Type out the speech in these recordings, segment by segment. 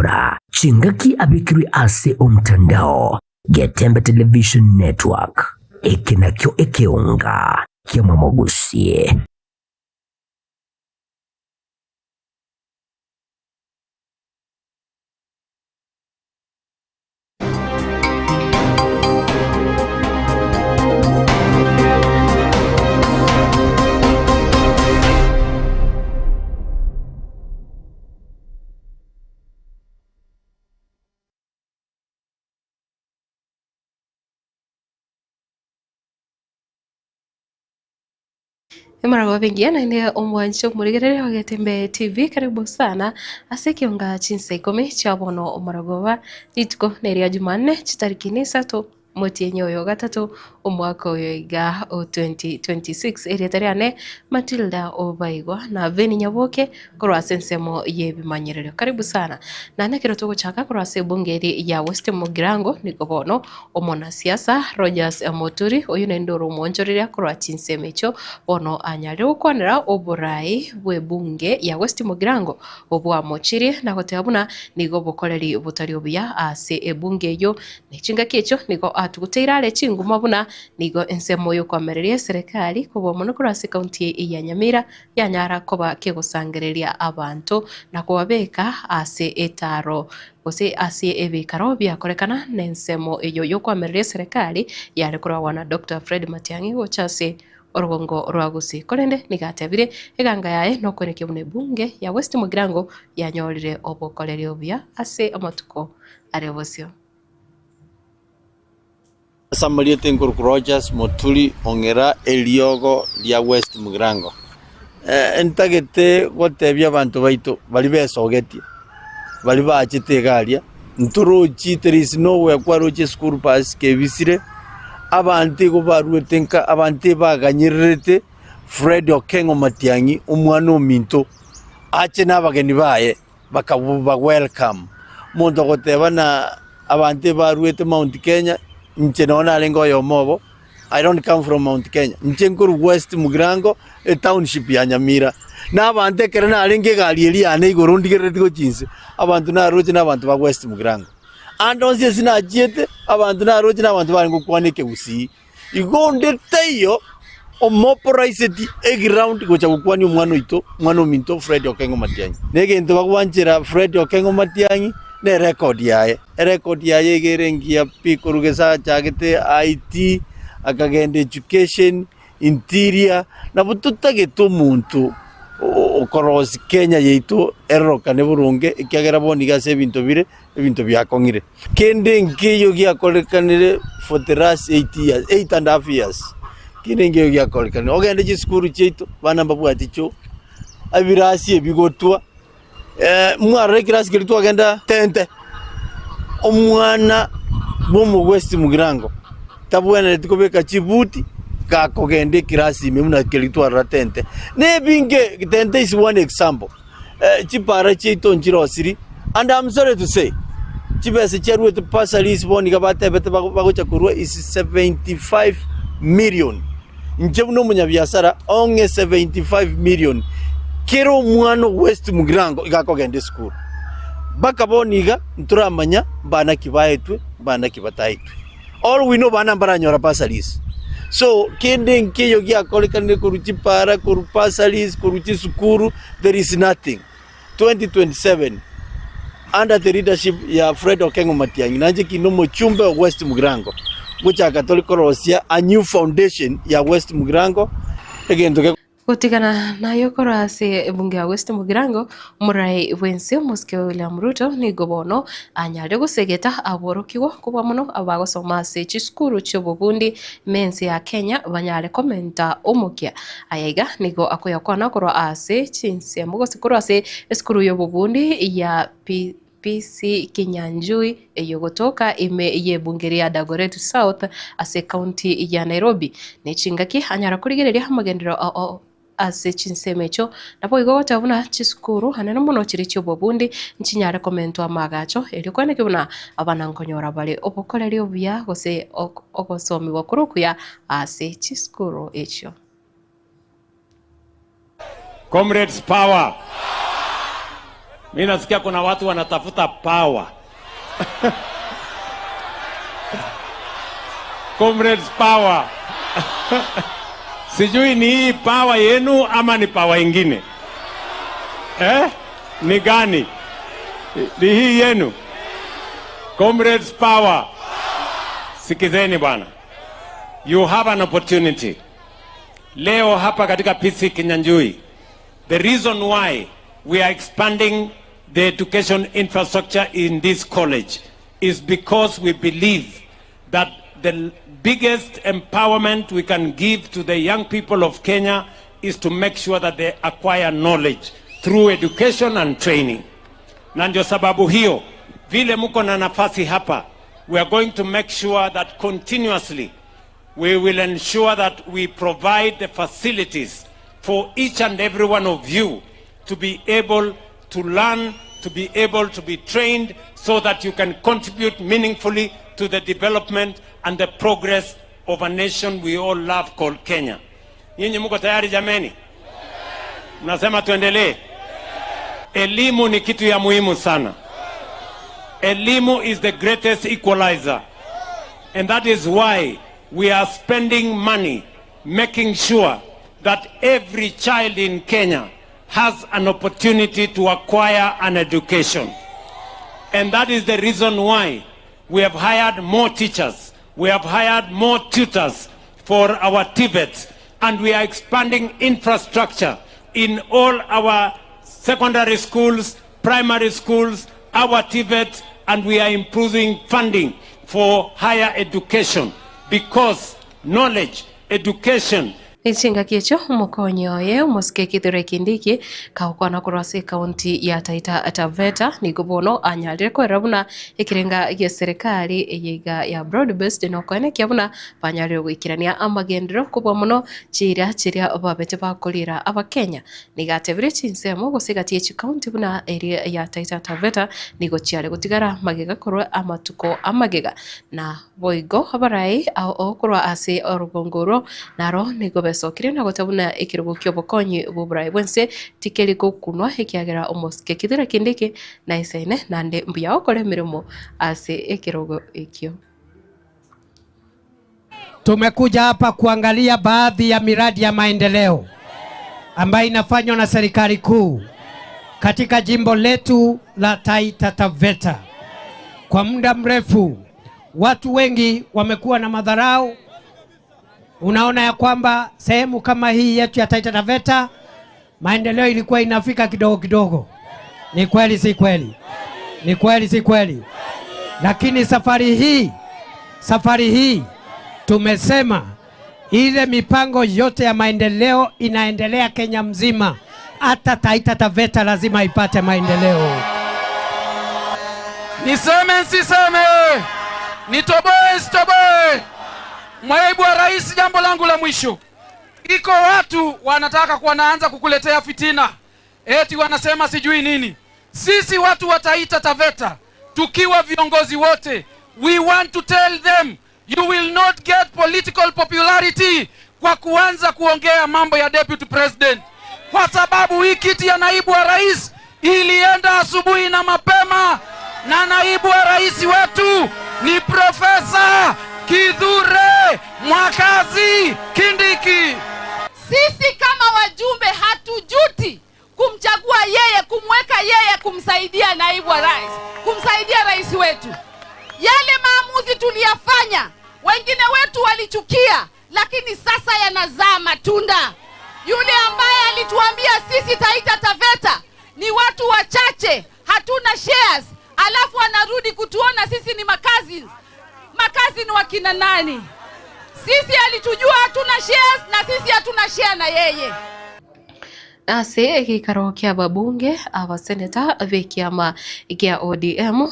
konyora chingaki abekirwe ase omtandao Getembe Television Network, eke nakio ekeonga ki'amamogusie. Emaragoba engiya naende omwanche omorigereria o Getembe TV karibu sana ase ekionga chinsa ikomi chia bono omorogoba rituko neria Jumanne chitariki ne isato omotienyi oyo gatato omwaka oyo iga o 2026 erieta riane Matilda Obaigwa na Veni Nyaboke korwa ase ensemo y'ebimanyererio. Karibu sana. Naende ekero togochaka korwa ase ebunge eri ya West Mugirango nigo bono omonasiasa Rogers Muturi oyio naende ore omwonchoreria korwa chinsemo echio bono anyarire gokwanera oborai bw'ebunge ya West Mugirango obwamochirie na goteba buna nigo obokoreri botari obuya ase ebunge eyio ne chingaki echio nigo atuguteire are chinguma buna nigo ensemo y'okoamereria eserekari kobua mono korwa ase ekaunti ya Nyamira yanyara koba kegosangereria abanto na kobabeka ase etaaro, gose ase ebiikaro biakorekana nensemo eyio y'okoamereria eserekari yare koragwa na Doctor Fred Matiang'i gocha ase orogongo rwa Gusii. Korende nigo atebire eganga yaye nokoenekia buna ebunge ya West Mugirango yanyorire obokoreri obuya ase amatuko are bosio. Ase amarieta enkorokwa Rogers Moturi Ong'era eriogo ria West Mugirango. Ntagete gotebia abanto baito baria besogetie, baria bachete iga aria, ntorochi there is nowhere kwaroche eschool bus kebisire, abanto igo baruete nka abanto ebaganyererete Fred Okeng'o Matiang'i omwana ominto ache na abageni baye. Bakabuba welcome. Omonto ogoteba na abanto ebaruete Mount Kenya, inche nonye narenge oyomo obo, I don't come from Mount Kenya, inche nkorwa West Mugirango, etownship ya Nyamira. Na abanto ekero narenge egari eria yane igoro ndigerereti gochia inse, abanto naroche na abanto ba West Mugirango. Ande onsi ase nachiete, abanto naroche na abanto barenge gokwana ekegusii. Igo onde taiyo omoporaiseti eground gocha gokwania omwana oito, omwana ominto Fred Okengo Matiang'i. Na egento bagwanchera Fred Okengo Matiang'i ne erecord yaye. Erecord yaye iga ere engiya pi korwa gese achagete IT, akagenda education, interior, nabo totagete omonto okorosia Kenya yaito erorokane boronge ekiagera bono iga ase ebinto bire, ebinto biakong'ire. Kende nkeiyo giakorekanire for the last 8 years, 8 and half years, kende nkeiyo giakorekanire. Ogende chisukuru chiaito, abana mbabwati choo, ebirasi ebigotwa, mwarora ekirasi keria twagenda tente, omwana bwa omogwesti mugirango tabwenereti kobeka chibuti gakogenda ekirasi ime buna keria twarora tente. Na ebinge, tente is one example. Chipara chiaito nchirosiri, and I'm sorry to say, chibesa chiaruete bursaries bono iga batebete bagocha korua is 75 million. Inche buna omonyabiasara ong'e 75 million kera omwana o West Mugirango iga akogenda esukuru. Mpaka bono iga ntoramanya mbana ki baetwe mbana ki bataetwe. All we know bana mbaranyora bursaries. So kende nkeiyo giakorekanire korwa chipara, korwa bursaries, korwa chisukuru, there is nothing. 2027 under the leadership ya Fred Okengo Matiang'i nainche ki nomochumbe o West Mugirango ngochaka tore korosia a new foundation ya West Mugirango egento ge Gotigana naye korwa ase ebunge ya West Mugirango, omorai bw'ense omosike William Ruto nigo bono anyare gosegeta aborokigwa kobua mono abagosoma ase chisukuru chi'obobundi ime ense ya Kenya banyare komenta omokia. Aya iga nigo akoyakwana korwa ase chinsemo gose korwa ase esukuru y'obobundi ya PC Kinyanjui eyogotoka ime y'ebunge ria Dagoretti South ase ekaunti ya Nairobi. Ne chingaki anyara korigereria amagenderero ao ase chinsemo echio naboigo goteba buna chisukuru anene mono chiria chi'obobundi nchinyare komentwa amaagacho erio koenekia buna abana nkonyora bare obokoreri obuya gose ogosomigwa kore okuya ase chisukuru echio. Comrades power! Mi nasikia kuna watu wanatafuta power. Comrades power. Sijui ni hii power yenu ama ni power ingine eh? Ni gani? Ni hii yenu? Comrades power. Sikizeni bwana, you have an opportunity leo hapa katika PC Kinyanjui. The reason why we are expanding the education infrastructure in this college is because we believe that the biggest empowerment we can give to the young people of Kenya is to make sure that they acquire knowledge through education and training. Na ndio sababu hiyo vile mko na nafasi hapa, we are going to make sure that continuously we will ensure that we provide the facilities for each and every one of you to be able to learn, to be able to be trained so that you can contribute meaningfully to the development and the progress of a nation we all love called Kenya. Nyinyi mko tayari jameni? Mnasema tuendelee? Elimu ni kitu ya muhimu sana. Elimu is the greatest equalizer. And that is why we are spending money making sure that every child in Kenya has an opportunity to acquire an education. And that is the reason why we have hired more teachers, we have hired more tutors for our TVETs, and we are expanding infrastructure in all our secondary schools, primary schools, our TVETs, and we are improving funding for higher education because knowledge, education, Echingaki echio omokonyi oye omosike Kithure Kindiki kagokwana korwa ase ekaunti ya Taita Taveta nigo bono anyarire kwerera buna ekerenga gie serikali eye iga ya broad based nokoenekia buna banyarire goikerania amagenderero kobua mono chiria chiria babete bakorera abakenya. Nigo atebire chinsemo gose egati ya chikaunti buna eria ya Taita Taveta nigo chiare gotigara magega korwa amatuko amagega na boigo abarai ao korwa ase orugongo oro naro nigo besokire na goteba buna ekerogo kia obokonyi bwa oborai bwense tikeri gokunwa ekiagera omosike Kithure Kindiki na esaine naende mbuya gokora emeremo ase ekerogo ekio. Tumekuja hapa kuangalia baadhi ya miradi ya maendeleo ambayo inafanywa na serikali kuu katika jimbo letu la Taita Taveta. Kwa muda mrefu watu wengi wamekuwa na madharau. Unaona ya kwamba sehemu kama hii yetu ya Taita Taveta maendeleo ilikuwa inafika kidogo kidogo. Ni kweli si kweli? Ni kweli si kweli? Lakini safari hii tumesema ile mipango yote ya maendeleo inaendelea Kenya mzima, hata Taita Taveta lazima ipate maendeleo. Niseme nsiseme, nitoboe sitoboe? Naibu wa Rais, jambo langu la mwisho, iko watu wanataka wanaanza kukuletea fitina, eti wanasema sijui nini. Sisi watu wa Taita Taveta tukiwa viongozi wote, we want to tell them you will not get political popularity kwa kuanza kuongea mambo ya deputy president, kwa sababu hii kiti ya naibu wa rais ilienda asubuhi na mapema, na naibu wa rais wetu ni Profesa Kithure Mwakazi Kindiki. Sisi kama wajumbe hatujuti kumchagua yeye, kumweka yeye, kumsaidia naibu wa rais, kumsaidia rais wetu. Yale maamuzi tuliyafanya, wengine wetu walichukia, lakini sasa yanazaa matunda. Yule ambaye alituambia sisi Taita Taveta ni watu wachache, hatuna shares, alafu anarudi kutuona sisi ni makazi. Makazi ni wakina nani? Sisi alitujua hatuna shares na sisi hatuna share na yeye. Ase egeikaro kia ababunge abaseneta b'ekiama gia ODM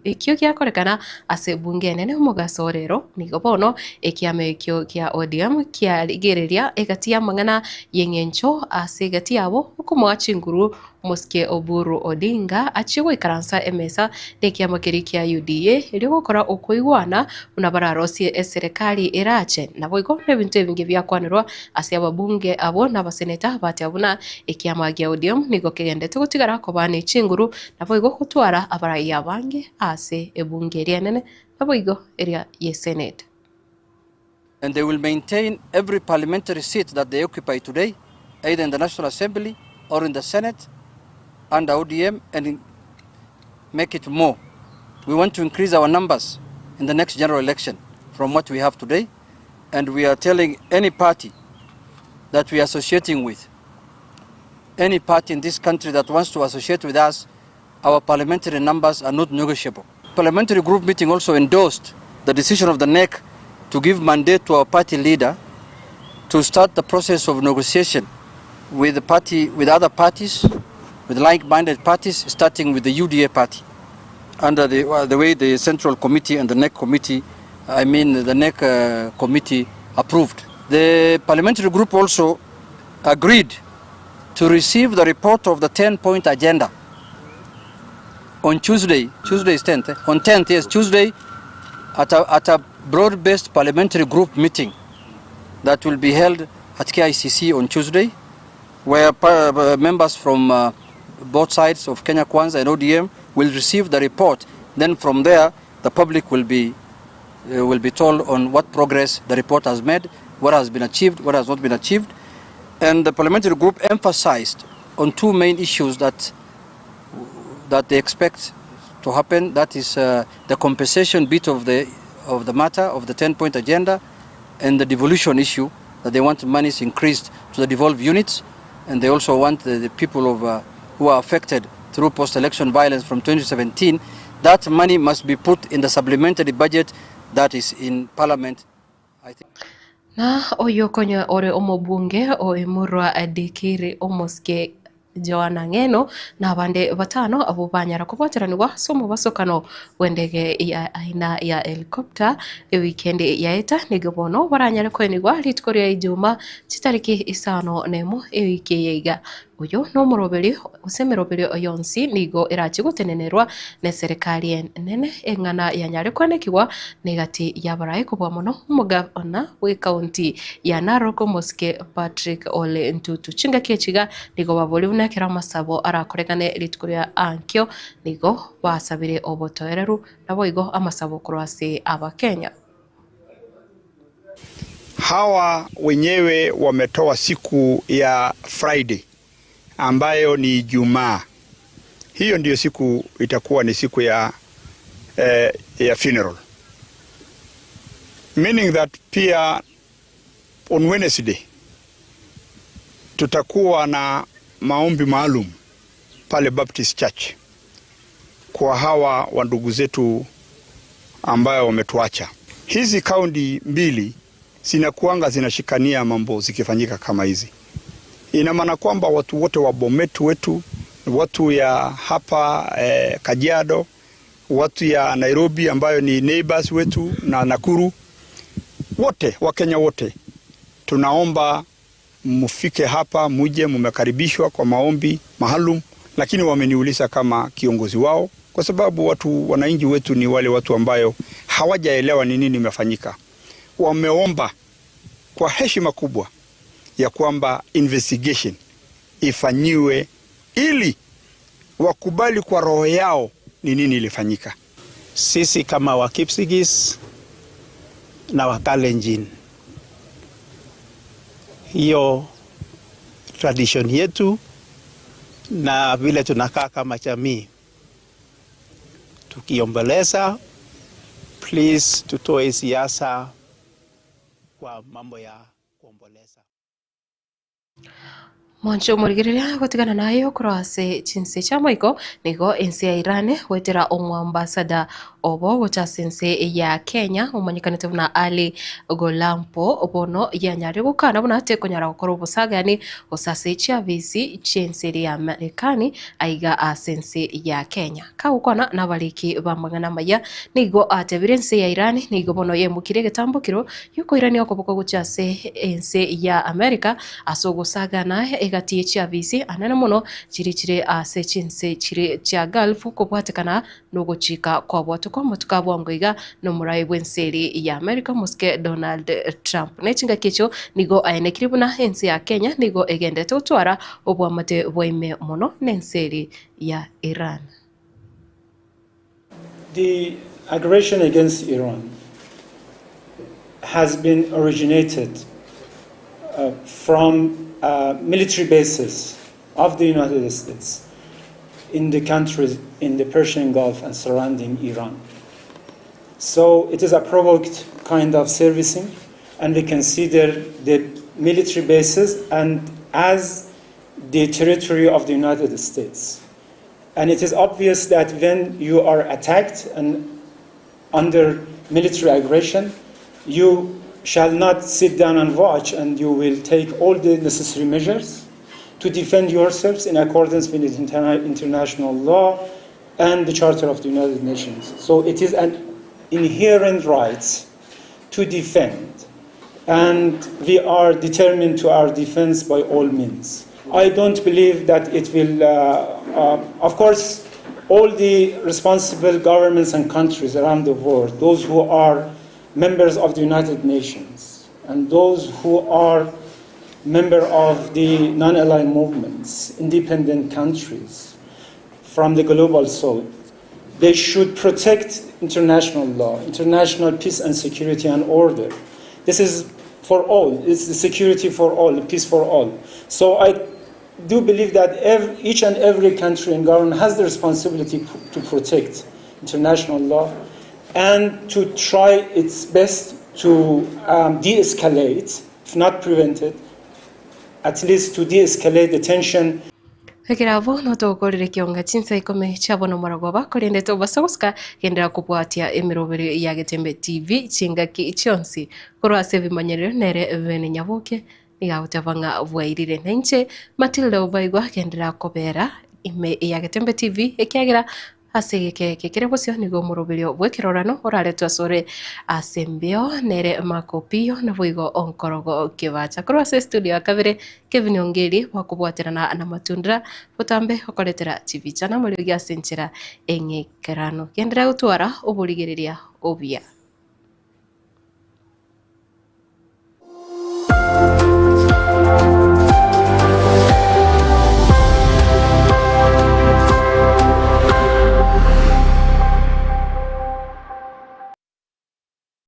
ekio giakorekana ase ebunge enene omogaso rero nigo bono ekiama ekio kia ODM kiarigereria egati y'amang'ana y'eng'encho ase egati yabo okomoa chinguru. Omosike Oburu Odinga achie goikaransa emesa nekiama keria kia UDA erio gokora okoigwana buna bararosie eserekari erache. Naboigo nebinto ebinge biakwanerwa ase ababunge abwo na abaseneta bateba buna ekiama gia ODM nigo kegendete gotigara koba ne chinguru naboigo gotwara abarai abange ase ebunge eria enene naboigo eria y'esenate. And they will maintain every parliamentary seat that they occupy today, either in the National Assembly or in the Senate under ODM and make it more. We want to increase our numbers in the next general election from what we have today. And we are telling any party that we are associating with, any party in this country that wants to associate with us, our parliamentary numbers are not negotiable. Parliamentary group meeting also endorsed the decision of the NEC to give mandate to our party leader to start the process of negotiation with the party, with other parties, with like-minded parties, starting with the UDA party, under the, uh, the way the Central Committee and the NEC committee, I mean the NEC uh, committee approved. The parliamentary group also agreed to receive the report of the 10-point agenda on Tuesday, Tuesday is 10th, eh? on 10th, yes, Tuesday, at a, at a broad-based parliamentary group meeting that will be held at KICC on Tuesday, where uh, members from uh, both sides of Kenya Kwanza and ODM will receive the report. Then from there, the public will be, uh, will be told on what progress the report has made, what has been achieved, what has not been achieved. And the parliamentary group emphasized on two main issues that, that they expect to happen. That is uh, the compensation bit of the, of the matter, of the 10-point agenda, and the devolution issue, that they want monies increased to the devolved units, and they also want the, the people of, uh, who are affected through post-election violence from 2017, that money must be put in the supplementary budget that is in parliament. I think. Na oyo konya ore omobunge o Emurua Dikirr omosike Joana Ng'eno na abande batano abwo banyara kobwateranigwa ase omobasokano bw'endege ya aina ya helicopter ewikendi yaeta nigo bono baranyare koenigwa rituko ria Ijumaa chitariki isano nemo ewiki eye iga. Oyo nomoroberi gose emeroberio yonsi nigo erache gotenenerwa neserikari enene eng'ana yanyare kwanekigwa negati y'abarai kobua mono omogavana bw'ekaunti ya Narok omosike Patrick Ole Ntutu. Chingaki echi iga nigo baboria buna ekero amasabo arakorekane rituko ria ankio nigo basabire obotoereru naboigo amasabo korwa ase Abakenya. Hawa wenyewe wametoa siku ya Friday ambayo ni Ijumaa. Hiyo ndiyo siku itakuwa ni siku ya, eh, ya funeral. Meaning that pia on Wednesday tutakuwa na maombi maalum pale Baptist Church kwa hawa wa ndugu zetu ambayo wametuacha. Hizi kaunti mbili zinakuanga zinashikania mambo zikifanyika kama hizi. Ina maana kwamba watu wote wa Bomet wetu, watu ya hapa eh, Kajiado, watu ya Nairobi ambayo ni neighbors wetu na Nakuru, wote Wakenya wote tunaomba mufike hapa, muje, mumekaribishwa kwa maombi maalum, lakini wameniuliza kama kiongozi wao, kwa sababu watu wananchi wetu ni wale watu ambayo hawajaelewa ni nini imefanyika. Wameomba kwa heshima kubwa ya kwamba investigation ifanyiwe ili wakubali kwa roho yao ni nini ilifanyika. Sisi kama Wakipsigis na Wakalenjin, hiyo tradition yetu na vile tunakaa kama jamii, tukiomboleza, please tutoe siasa kwa mambo ya kuomboleza. Mwanche omorigereria gotigana naye okorwa ase chinse chiamoiko nigo ense ya Iran goetera omoambassador obo gocha ase ense ya Kenya omanyekanete buna Ali Golampo bono yanyarire gokana buna tekonyara gokora obosagani gose ase chiabisi chi'ense ere ya Marekani aiga ase ense ya Kenya. Kagokwana na abariki ba amang'ana amaya nigo atebire ense ya Iran nigo bono yemokire egetambokero giokoirania okoboko gochia ase ense ya America ase ogosagana. gati ye chiafisi anene mono chiria chire ase chinse chiria chia Gulf kobwatekana nogochika kwabwatwa kw'amatuko a bwango iga nomorai bw'ense eria ya America omosike Donald Trump. Ne chingaki echio nigo aenekirie buna ense ya Kenya nigo egenderete gotwara oboamate bwa ime mono nense eria ya Iran. The aggression against Iran has been originated uh, from uh, military bases of the United States in the countries in the Persian Gulf and surrounding Iran. So it is a provoked kind of servicing, and we consider the military bases and as the territory of the United States. And it is obvious that when you are attacked and under military aggression, you shall not sit down and watch, and you will take all the necessary measures to defend yourselves in accordance with international law and the Charter of the United Nations. So it is an inherent right to defend, and we are determined to our defense by all means. I don't believe that it will, uh, uh, of course, all the responsible governments and countries around the world, those who are members of the United Nations and those who are member of the non-aligned movements, independent countries from the global south, they should protect international law, international peace and security and order. This is for all. It's the security for all, the peace for all. So I do believe that every, each and every country and government has the responsibility to protect international law and to try its best to um, de escalate, if not prevent it, at least to de escalate the tension. Ekero abwo notogokorire kionga chinsa ikomi chia bono morogoba, korende tobasa gosika gendera kobwatia emeroberi ya Getembe TV chingaki chionsi. Korwa ase ebimanyererio nere Bene Nyaboke nigo agoteba ng'a bwairire. Na inche Matilda Obaigwa gendera kobera ime ya Getembe TV ekiagera Ase egeka eke kere bosio nigo omoroberio bw'ekerorano oraretwe asore ase embeo, nere Mark Opiyo, naboigo onkorogo kebacha. Korwa ase estudio ya kabere, Kevin Ongeri bwakobwaterana na Matundra, botambe okoretera chibicha na amariogi ase enchera eng'ekeranu. Genderera gotwara oborigereria obuya.